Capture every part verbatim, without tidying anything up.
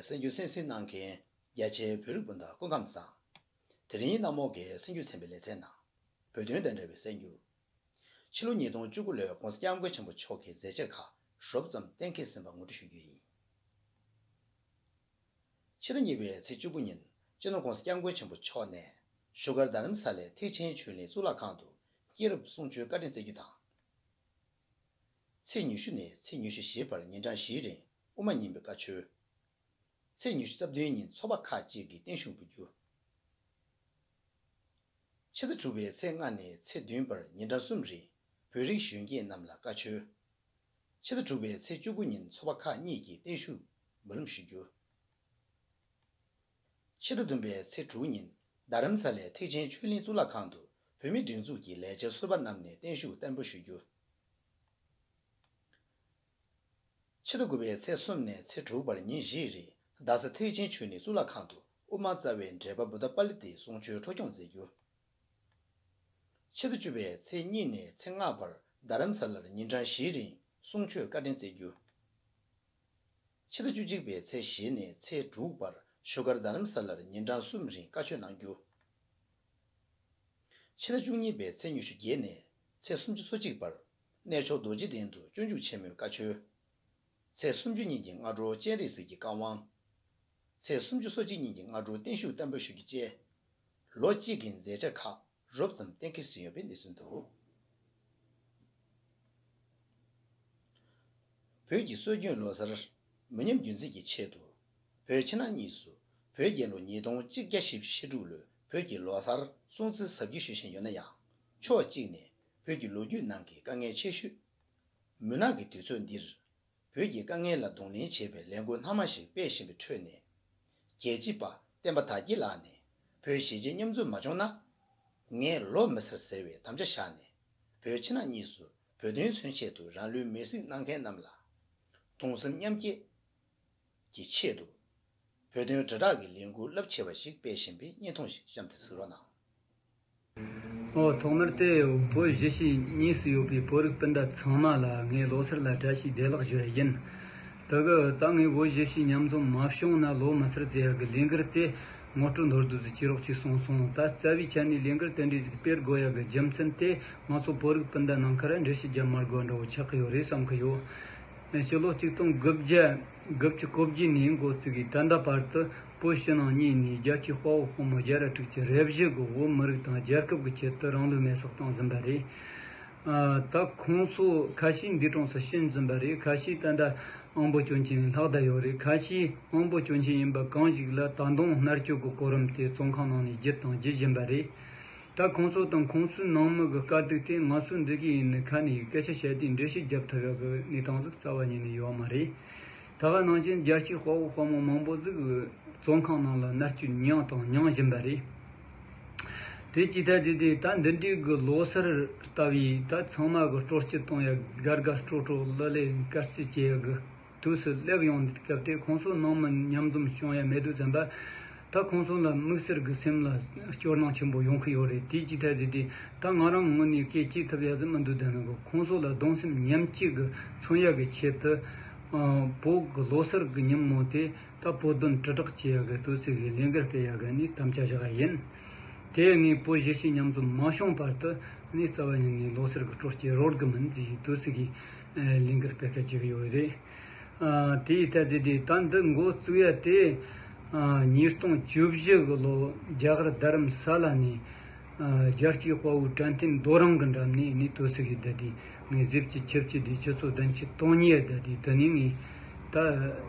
གསར་འགྱུར་གསན་གཟིགས་གནང་མཁན་རྒྱ་ཆེའི་བོད་རིགས་སྤུན་ཟླ་སྐུ་ཁམས་བཟང་། དེ་རིང་གནམ་འོག་གི་གསར་འགྱུར་ཚན་པའི་ལེ་ཚན་ནང་། བོད་དོན་དང་འབྲེལ་བའི་གསར་འགྱུར། ཕྱི་ལོ་ཉིས་སྟོང་བཅུ་དགུ་ལོའི་༸གོང་ས་༸སྐྱབས་མགོན་ཆེན་པོ་མཆོག་གི་མཛད་འཆར་ཁག་རོབ་ཙམ་གཏན་འཁེལ་ཟིན་པ་ངོ་སྤྲོད་ཞུ་རྒྱུ་ཡིན། ཕྱི་ཟླ་གཉིས་པའི་ཚེས་བཅུ་དགུ་ཉིན་སྤྱི་ནོར་༸གོང་ས་༸སྐྱབས་མགོན་ཆེན་པོ་མཆོག་ནས་བཞུགས་སྒར་རྡ་རམ་ས་ལའི་ཐེག་ཆེན་ཆོས་གླིང་གཙུག་ལག་ཁང་དུ་སྐྱེས་རབས་གསུང་ཆོས་བཀའ་དྲིན་སྩལ་རྒྱུ་དང་། ཚེས་ཉི་ཤུ་ནས་ཚེས་ཉི་ཤུ་རྩ་བཞིའི་བར་ཉིན་གྲངས་བཞིའི་རིང་དབུ་མ་ཉིན་པའི་བཀའ་ཆོས། ཚེས་ཉི་ཤུ་རྩ་བདུན་ཉིན་ཚོགས་པ་ཁག་ཅིག་གིས་བརྟན་བཞུགས་འབུལ་རྒྱུ། ཕྱི་ཟླ་དྲུག་པའི་ཚེས་ལྔ་ནས་ཚེས་བདུན་བར་ཉིན་གྲངས་གསུམ་རིང་བོད་རིགས་གཞོན་སྐྱེས་རྣམས་ལ་བཀའ་ཆོས། ཕྱི་ཟླ་དྲུག་པའི་ཚེས་བཅུ་དགུ་ཉིན་ཚོགས་པ་ཁག་གཉིས་ཀྱིས་བརྟན་བཞུགས་འབུལ་ལམ་ཞུ་རྒྱུ། ཕྱི་ཟླ་བདུན་པའི་ཚེས་དྲུག་ཉིན་རྡ་རམ་ས་ལའི་ཐེག་ཆེན་ཆོས་གླིང་གཙུག་ལག་ཁང་དུ་བོད་མིའི་སྒྲིག་འཛུགས་ཀྱི་ལས་བྱེད་ཟུར་པ་རྣམས་ནས་བརྟན་བཞུགས་བརྟན་པོ་ཞུ་རྒྱུ། ཕྱི་ཟླ་དགུ་པའི་ཚེས་གསུམ་ནས་ཚེས་དྲུག་བར་ཉིན་བཞིའི་རིང་རྡ་ས་ཐེག་ཆེན་ཆོས་གླིང་གཙུག་ལག་ཁང་དུ་དབུ་མ་རྩ་བའི་འགྲེལ་པ་བུདྡྷ་པཱ་ལི་ཏའི་གསུང་ཆོས་འཕྲོ་སྐྱོང་མཛད་རྒྱུ། ཕྱི་ཟླ་བཅུ་པའི་ཚེས་གཉིས་ནས་ཚེས་ལྔ་བར་རྡ་རམ་ས་ལར་ཉིན་གྲངས་བཞིའི་རིང་གསུང་ཆོས་བཀའ་དྲིན་སྩལ་རྒྱུ། ཕྱི་ཟླ་བཅུ་གཅིག་པའི་ཚེས་བཞི་ནས་ཚེས་དྲུག་བར་བཞུགས་སྒར་རྡ་རམ་ས་ལར་ཉིན་གྲངས་གསུམ་རིང་བཀའ་ཆོས་གནང་རྒྱུ། ཕྱི་ཟླ་བཅུ་གཉིས་པའི་ཚེས་ཉི་ཤུ་བརྒྱད་ནས་ཚེས་སུམ་ཅུ་སོ་གཅིག་བར་གནས་མཆོག་རྡོ་རྗེ་གདན་དུ་སྤྱོད་འཇུག་ཆེན་མོའི་བཀའ་ཆོས། ཚེས་སུམ་ཅུ་ཉིན་གྱི་སྔ་དྲོ་སྤྱན་རས་གཟིགས་ཀྱི་བཀའ་དབང་། ཚེས་སུམ་ཅུ་སོ་གཅིག་ཉིན་གྱི་སྔ་དྲོ་བརྟན་བཞུགས་བརྟན་པོ་ཞུ་རྒྱུ་བཅས། ལོ་གཅིག་གི་མཛད་འཆར་ཁག་རོབ་ཙམ་གཏན་འཁེལ་ཟིན་ཡོད་པའི་གནས་ཚུལ་འདུག། བོད་ཀྱི་སྲོལ་རྒྱུན་ལོ་གསར་མི་ཉམས་རྒྱུན་འཛིན་གྱི་ཆེད་དུ། བོད་ཕྱི་ནང་གཉིས་སུ་བོད་རྒྱལ་ལོ་ཉིས་སྟོང་གཅིག་བརྒྱ་བཞི་བཅུ་ཞེ་དྲུག་ལོའི་བོད་ཀྱི་ལོ་གསར་སྲུང་བརྩི་གཟབ་རྒྱས་ཞུ་བཞིན་ཡོད་ན་ཡང་། ཕྱོགས་གཅིག་ནས་བོད་ཀྱི་ལོ་རྒྱུས་ནང་གི་དཀའ་ངལ་ཆེ་ཤོས། མུན་ནག་གི་དུས་ཚོད་འདིར། བོད་ཀྱི་དཀའ་ངལ་ལ་གདོང་ལེན་བྱེད་པའི་ལས་འགུལ་སྣ་མང་ཞིག་སྤེལ་བཞིན་པའི་ཁྲོད་ནས། རྒྱལ་གཅེས་པ་བསྟན་པ་དར་རྒྱས་ལགས་ནས་བོད་གཞིས་བྱེས་མཉམ་འཛོམས་མ་བྱུང་ན། ངས་ལོ་མི་སར་ཟེར་བའི་དམ་བཅའ་བཞག་ནས། བོད་ཕྱི་ནང་གཉིས་སུ་བོད་དོན་མཚོན་ཆེད་དུ་རང་ལུས་མེར་སྲེག་གནང་མཁན་རྣམས་ལ་གདུང་སེམས་མཉམ་སྐྱེད་ཀྱི་ཆེད་དུ། བོད་དོན་དྲིལ་བསྒྲགས་ཀྱི་ལས་འགུལ་རླབས་ཆེ་བ་ཞིག་སྤེལ་བཞིན་པའི་བརྙན་ཐུང་ཞིག་གཤམ་དུ་གཟིགས་རོགས་གནང་། ཨོ། ཐོག་མར་དེ་བོད་གཞིས་བྱེས་གཉིས་སུ་ཡོད་པའི་བོད་རིགས་སྤུན་ཟླ་ཚང་མ་ལ་ངས་ལོ་གསར་ལ་བཀྲ་ཤིས་བདེ་ལེགས་ཞུ་ཡ་ཡིན། དེ་གི་ད་ངས་བོད་གཞིས་བྱེས་མཉམ་འཛོམས་མ་བྱུང་ན་ལོ་མི་སར་ཟེར་ཡ་གི་ལས་འགུལ་དེ་ངོ་སྤྲོད་མདོར་བསྡུས་སུ་བྱེད་རོགས་ཅེས་གསུངས་སོང་། ད་རྩ་བའི་ཆ་ནས་ལས་འགུལ་དེ་འདྲའི་ཞིག་སྤེལ་དགོས་ཡ་གི་རྒྱུ་མཚན་དེ་ང་ཚོ་བོད་རིགས་སྤུན་ཟླ་ནང་ཁུལ་འགྲེལ་བཤད་རྒྱབ་མ་དགོས་འདྲ་བོ་ཆགས་ཀྱི་ཡོད་རེད་བསམ་གྱི་ཡོད། ཕྱི་ལོ་ཆིག་སྟོང་དགུ་བརྒྱ་དགུ་བཅུ་གོ་བརྒྱད་ནས་འགོ་བཙུགས་ཀྱིས་ད་ལྟ་བར་དུ་བོད་ཕྱི་ནང་གཉིས་ནས་རྒྱལ་གཅེས་དཔའ་བོ་དཔའ་མོ་བརྒྱ་དང་དྲུག་ཅུ་རེ་བཞི་གི་བོད་མི་རིགས་དང་རྒྱལ་ཁབ་ཀྱི་ཆེད་དུ་རང་ལུས་མེར་སྲེག་བཏང་ཟིན་པ་རེད། ཨ། ད་ཁོང་ཚོ་ཁ་ཤས་འདས་གྲོངས་སུ་ཕྱིན་ཟིན་པ་རེད། ཁ་ཤས་ད་ལྟ་དབང་པོ་སྐྱོན་ཅན་ལྷག་བསྡད་ཡོད་རེད། ཁ་ཤས་དབང་པོ་སྐྱོན་ཅན་ཡིན་པ་གང་ཞིག་ལ་ད་དུང་མནར་གཅོད་ཀྱི་གོ་རིམ་དེ་བཙོན་ཁང་ནང་ནས་བརྒྱུད་དང་བརྒྱུད་བཞིན་པ་རེད། ད་ཁོང་ཚོ་དང་ཁོང་ཚོའི་ནང་མི་གི་དཀའ་སྡུག་དེ་ང་ཚོས་འདི་གའི་ཡིན་ནི་ཁ་ནས་སྐད་ཆ་བཤད་དུས་འགྲེལ་བཤད་རྒྱབ་ཐུབ་ཡག་གི་གནས་སྟངས་ཟིག་རྩ་བ་ཉིད་ནས་ཡོད་མ་རེད། ད་ག་ནང་བཞིན་རྒྱལ་གཅེས་དཔའ་བོ་དཔའ་མོ་མང་པོ་ཟིག་བཙོན་ཁང་ནང་ལ་མནར་གཅོད་མྱངས་དང་མྱང་བཞིན་པ་རེད། དེ་ཅི་ཐད་དེ་དེ་ད་འདི་འདྲའི་གི་ལོ་གསར་ལྟ་བུའི་ད་ཚང་མ་གི་སྤྲོ་སྐྱིད་གཏོང་ཡ་དགའ་དགའ་སྤྲོ་སྤྲོ་ལི་ལི་དཀའ་སྤྱད་བྱེད་ཡ་གི་དུས་སུ་སླེབས་ཡོང་དུས་སྐབས་དེ་ཁོང་ཚོ་ནང་མི་མཉམ་འཛོམས་བྱུང་ཡ་མེད་དུས་ཙམ་པ། ད་ཁོང་ཚོ་ལ་དམིགས་བསལ་གྱི་སེམས་ལ་སྐྱོ་སྣང་ཆེན་པོ་ཡོང་གི་ཡོད་རེད། དེའི་ཅི་ཐད་ཟེར་དུས་ད་ང་རང་ངོས་ནས་སྐད་ཅིག་ཐུབ་ཡ་ཟིག་མི་འདུག་དེ་ནི་གི་ཁོང་ཚོ་ལ་གདུང་སེམས་མཉམ་སྐྱེད་ཀྱི་མཚོན་ཡ་གི་ཆེད་དུ། ཨ། བོད་ཀྱི་ལོ་གསར་གྱི་ཉིན་མོ་དེ་ད་བོད་དོན་དྲིལ་བསྒྲགས་བྱེད་ཡ་གི་དུས་ཚོད་ཀྱི་ལས་འགུལ་སྤེལ་ཡ་གི་ནས་དམ་བཅའ་བཞག་ཡ་ཡིན། དེ་ངས་བོད་གཞིས་བྱེས་མཉམ་འཛོམས་མ་བྱུང་བར་དུ་ནས་རྩ་བ་ཉིད་ནས་ལོ་གསར་གྱི་སྤྲོ་སྐྱིད་རོལ་གི་མིན་ཟེར་དུས་ཚོད་ཀྱི་ལས་འགུལ་སྤེལ་ཁ་བྱེད་ཀྱི་ཡོད་རེད། ཨ། དེའི་ཐད་དེ་དེ་ད་འདི་འགོ་བཙུགས་ཡ་དེ། ཨ། ཉིས་སྟོང་བཅུ་བཞི་གི་ལོ་རྒྱ་གར་རྡ་རམ་ས་ལ་ནས། ཨ། རྒྱལ་གཅེས་དཔའ་བོའི་དྲན་རྟེན་རྡོ་རིང་གི་འགྲམ་ནས་ནི་དུས་ཚིགས་ཀྱི་བསྡད་དེ་ངས་གཟི་བརྗིད་ཆེ་བརྗིད་དེ་ཆུ་ཚོད་བདུན་ཅུ་དོན་གཉིས་བསྡད་དེ་དེ་ནས་ངས་ད་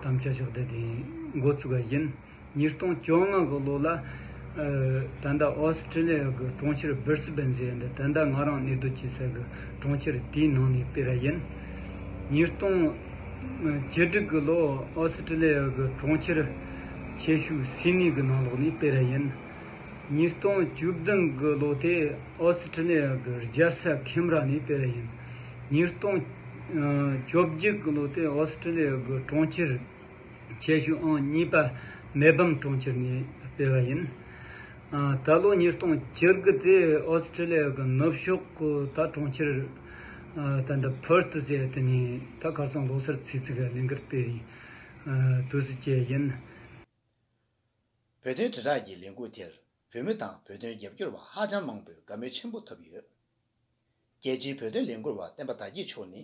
དམ་བཅའ་བཞག་བསྡད་དེ་འགོ་བཙུགས་པ་ཡིན། ཉིས་སྟོང་བཅོ་ལྔ་གི་ལོ་ལ། ཨ། ད་ལྟ་ཨོ་སི་ཀྲི་ལི་ཡ་གི་གྲོང་ཁྱེར་སྦིར་སི་བན་ཟེར་ཡ་འདི་ད་ལྟ་ང་རང་གནས་སྡོད་བྱེད་ས་གི་གྲོང་ཁྱེར་དེའི་ནང་ནས་སྤེལ་བ་ཡིན། ཉིས་སྟོང་བཅུ་དྲུག་གི་ལོ་ཨོ་སི་ཀྲི་ལི་ཡ་གི་གྲོང་ཁྱེར་ཆེ་ཤོས་སིད་ནི་གི་ནང་ལོགས་ནས་སྤེལ་བ་ཡིན། ཉིས་སྟོང་བཅུ་བདུན་གི་ལོ་དེ་ཨོ་སི་ཀྲི་ལི་ཡ་གི་རྒྱལ་ས་ཁེམ་ར་ནས་སྤེལ་བ་ཡིན། ཉིས་སྟོང་བཅོ་བརྒྱད་གི་ལོ་དེ་ཨོ་སི་ཀྲི་ལི་ཡ་གི་གྲོང་ཁྱེར་ཆེ་ཤོས་ཨང་གཉིས་པ་མེལ་བྷོན་གྲོང་ཁྱེར་ནས་སྤེལ་བ་ཡིན། ཨ། ད་ལོ་ཉིས་སྟོང་བཅུ་དགུ་དེ་ཨོ་སི་ཀྲི་ལི་ཡ་གི་ནུབ་ཕྱོགས་གི་ད་གྲོང་ཁྱེར། ཨ། ད་འདི་ཕར་ཏི་ཟེར་དེ་ནས་ད་ཁ་སང་ལོ་གསར་ཚེས་ཚིགས་ལས་འགུལ་སྤེལ་བའི། ཨ། དུས་སུ་བཅད་ཡིན། བོད་དོན་དྲིལ་བསྒྲགས་ཀྱི་ལས་འགུལ་དེར་བོད་མི་དང་བོད་དོན་རྒྱབ་སྐྱོར་བ་ཧ་ཅང་མང་པོས་དགའ་མོས་ཆེན་པོ་ཐོབ་ཡོད། རྒྱལ་སྤྱིའི་བོད་དོན་ལས་འགུལ་བ་བསྟན་པ་དར་རྒྱས་མཆོག་ནི།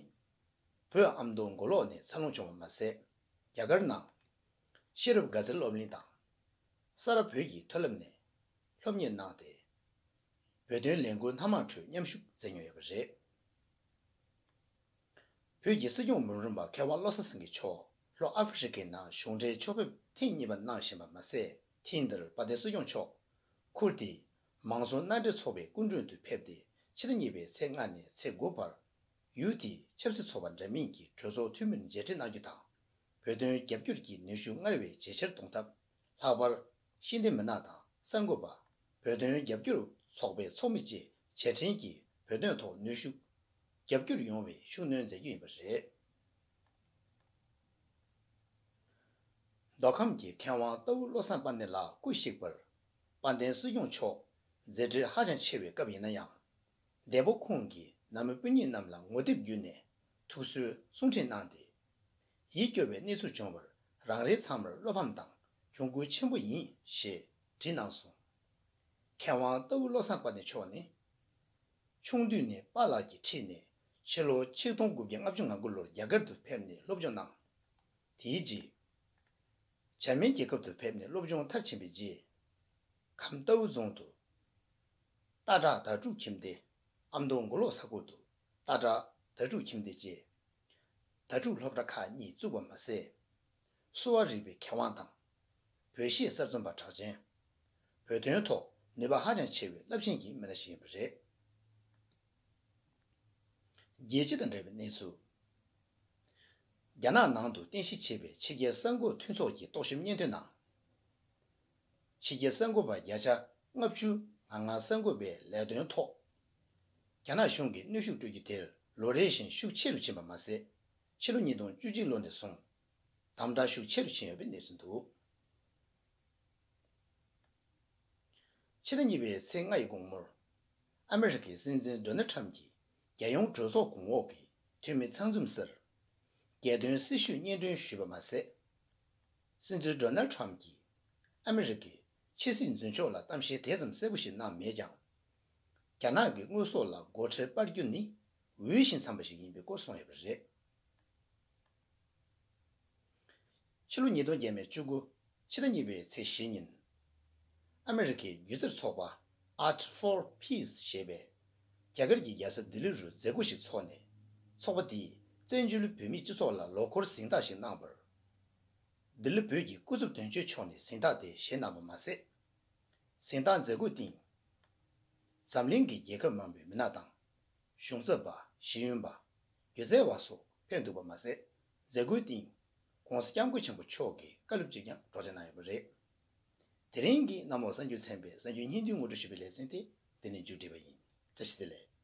བོད་ཨ་མདོ་མགོ་ལོག་ནས་འཚར་ལོངས་བྱུང་བ་མ་ཟད། རྒྱ་གར་ནང་ཤེས་རབ་དགའ་ཚལ་སློབ་གླིང་དང་། ས་རཱ་བོད་ཀྱི་མཐོ་སློབ་ནས་སློབ་གཉེར་གནང་སྟེ། བོད་དོན་ལས་འགུལ་སྣ་མང་ཁྲོད་མཉམ་ཞུགས་མཛད་མྱོང་ཡོད་པ་རེད། བོད་ཀྱི་སྲིད་སྐྱོང་འབུམ་རམས་པ་མཁས་དབང་བློ་བཟང་སེང་གེ་མཆོག་ལྷོ་ཨ་ཧྥེ་རི་ཁའི་ནང་གཞུང་འབྲེལ་ཕྱོགས་ཕེབས་ཐེངས་གཉིས་པ་གནང་བཞིན་པ་མ་ཟད། ཐེངས་འདིར་དཔལ་ལྡན་སྲིད་སྐྱོང་མཆོག་ཁུལ་དེའི་མང་གཙོ་མནའ་འབྲེལ་ཚོགས་པའི་སྐུ་མགྲོན་དུ་ཕེབས་ཏེ། ཕྱི་ཟླ་གཉིས་པའི་ཚེས་ལྔ་ནས་ཚེས་དགུ་བར་ཡུལ་དེའི་ཆབ་སྲིད་ཚོགས་པ་འདྲ་མིན་གྱི་གྲོས་ཚོགས་འཐུས་མིར་མཇལ་འཕྲད་གནང་རྒྱུ་དང་། བོད་དོན་རྒྱབ་སྐྱོར་གྱི་ནུས་ཤུགས་སྔར་བས་ཇེ་ཆེར་གཏོང་ཐབས། ལྷག་པར་ཤེས་ལྡན་མི་སྣ་དང་གསར་འགོད་པ། བོད་དོན་རྒྱབ་སྐྱོར་ཚོགས་པའི་ཚོགས་མི་བཅས་རྗེས་དྲན་གྱིས་བོད་དོན་ཐོག་ནུས་ཤུགས་རྒྱབ་སྐྱོར་ཡོང་བའི་ཤུགས་སྣོན་མཛད་རྒྱུ་ཡིན་པ་རེད། མདོ་ཁམས་ཀྱི་མཁས་དབང་རྟའུ་བློ་བཟང་དཔལ་ལྡན་ལགས་སྐུ་གཤེགས་པར། དཔལ་ལྡན་སྲིད་སྐྱོང་མཆོག་མཛད་འཕྲིན་ཧ་ཅང་ཆེ་བའི་སྐབས་ཡིན་ན་ཡང་། འདས་པོ་ཁོང་གིས་ནང་མི་སྤུན་ཉེ་རྣམས་ལ་ངོ་དེབ་བརྒྱུད་ནས་ཐུགས་གསོའི་གསུང་འཕྲིན་གནང་སྟེ། ཡིད་སྐྱོ་བའི་གནས་ཚུལ་བྱུང་བར་རང་རེ་ཚང་མར་བློ་ཕམ་དང་གྱོང་གུད་ཆེན་པོ་ཡིན་ཞེས་བྲིས་གནང་སོང་། མཁས་དབང་རྟའུ་བློ་བཟང་དཔལ་ལྡན་མཆོག་ནི། ཆུང་དུས་ནས་པཱ་ལགས་ཀྱི་འཁྲིས་ནས་ཕྱི་ལོ་ཆིག་སྟོང་དགུ་བརྒྱ་ལྔ་བཅུ་ང་དགུ་ལོར་རྒྱ་གར་དུ་ཕེབས་ནས་སློབ་སྦྱོང་གནང་། དེའི་རྗེས། འཇར་མན་རྒྱལ་ཁབ་ཏུ་ཕེབས་ནས་སློབ་སྦྱོང་མཐར་ཕྱིན་པའི་རྗེས། ཁམས་རྟའུ་རྫོང་དུ་སྟག་བྲག་དྭ་ཕྲུག་ཁྱིམ་སྡེ། ཨ་མདོ་མགོ་ལོག་ས་ཁུལ་དུ་སྟག་བྲག་དྭ་ཕྲུག་ཁྱིམ་སྡེ་བཅས་དྭ་ཕྲུག་སློབ་གྲྭ་ཁག་གཉིས་བཙུགས་པ་མ་ཟད། གསོ་བ་རིག་པའི་མཁས་དབང་དང་། བོད་གཞས་གསར་རྩོམ་པ་གྲགས་ཅན། བོད་དོན་ཐོག་ནུས་པ་ཧ་ཅང་ཆེ་བའི་རླབས་ཆེན་གྱི་མི་སྣ་ཞིག་ཡིན་པ་རེད། རྒྱལ་སྤྱི་དང་འབྲེལ་བའི་གནས་ཚུལ། རྒྱ་ནག་ནང་དུ་རྟེན་གཞི་བྱས་པའི་ཕྱི་རྒྱལ་གསར་འགོད་མཐུན་ཚོགས་ཀྱི་རྟོག་ཞིབ་སྙན་ཐོའི་ནང་། ཕྱི་རྒྱལ་གསར་འགོད་པ་བརྒྱ་ཆ་ལྔ་བཅུ་ང་ལྔ་གསར་འགོད་པའི་ལས་དོན་ཐོག་རྒྱ་ནག་གཞུང་གིས་གནོན་ཤུགས་སྤྲོད་རྒྱུ་དེར་ལོ་རེ་བཞིན་ཤུགས་ཆེ་རུ་ཕྱིན་པ་མ་ཟད། ཕྱི་ལོ་ཉིས་སྟོང་བཅུ་གཅིག་ལོ་ནས་བཟུང་དམ་དྲག་ཤུགས་ཆེ་རུ་ཕྱིན་ཡོད་པའི་གནས་ཚུལ་འདུག་ཕྱི་ཟླ་གཉིས་པའི་ཚེས་ལྔ་ཡི་དགོང་མོར། ཨ་མི་རི་ཀའི་སྲིད་འཛིན་ཌོ་ནལ་ཁྲམ་གྱིས་རྒྱལ་ཡོངས་གྲོས་ཚོགས་གོང་འོག་གི་འཐུས་མི་ཚང་འཛོམས་སར། རྒྱལ་དོན་སྲི་ཞུ་སྙན་སྒྲོན་ཞུས་པ་མ་ཟད། སྲིད་འཛིན་ཌོ་ནལ་ཁྲམ་གྱིས་ཨ་མི་རི་ཀའི་ཕྱི་སྲིད་འཛིན་ཕྱོགས་ལ་གཏམ་བཤད་དེ་ཙམ་གསལ་པོ་ཞིག་གནང་མེད་ཀྱང་། རྒྱ་ནག་གི་དངོས་ཟོག་ལ་སྒོ་ཁྲལ་སྤར་རྒྱུ་ནི་འོས་ཤིང་འཚམས་པ་ཞིག་ཡིན་པའི་སྐོར་གསུངས་ཡོད་པ་རེད། ཕྱི་ལོ་ཉིས་སྟོང་བརྒྱ་མེད་བཅུ་དགུ། ཕྱི་ཟླ་གཉིས་པའི་ཚེས་བཞི་ཉིན། ཨ་མི་རི་ཀའི་སྒྱུ་རྩལ་ཚོགས་པ་Art for Peace ཞེས་པས། རྒྱ་གར་གྱི་རྒྱལ་ས་ལྡི་ལི་རུ་མཛད་སྒོ་ཞིག་འཚོགས་ནས། ཚོགས་པ་དེས་བཙན་བྱོལ་བོད་མིའི་སྤྱི་ཚོགས་ལ་ལོ་འཁོར་གཟེངས་རྟགས་ཤིག་གནང་བར། ལྡི་ལི་བོད་ཀྱི་སྐུ་ཚབ་དོན་གཅོད་མཆོག་ནས་གཟེངས་རྟགས་དེ་བཞེས་གནང་བ་མ་ཟད། གཟེངས་རྟགས་མཛད་སྒོའི་སྟེང་། འཛམ་གླིང་གི་རྒྱལ་ཁབ་མང་པོའི་མི་སྣ་དང་། གཞུང་ཚབ་པ། ཤེས་ཡོན་པ། སྒྱུ་རྩལ་བ་སོགས་ཕེབས་འདུག་པ་མ་ཟད། མཛད་སྒོའི་སྟེང་། ༸གོང་ས་༸སྐྱབས་མགོན་ཆེན་པོ་མཆོག་གིས་བཀའ་སློབ་ཅིག་ཀྱང་སྒྲོག་སྦྱང་གནང་ཡོད་པ་རེད། དེ་རིང་གི་གནམ་འོག་གསར་འགྱུར་ཚན་པའི་གསར་འགྱུར་སྙིང་བསྡུས་ངོ་སྤྲོད་ཞུས་པའི་ལེ་ཚན་དེ་འདི་ནས་མཇུག་སྒྲིལ་བ་ཡིན། བཀྲ་ཤིས་བདེ་ལེགས།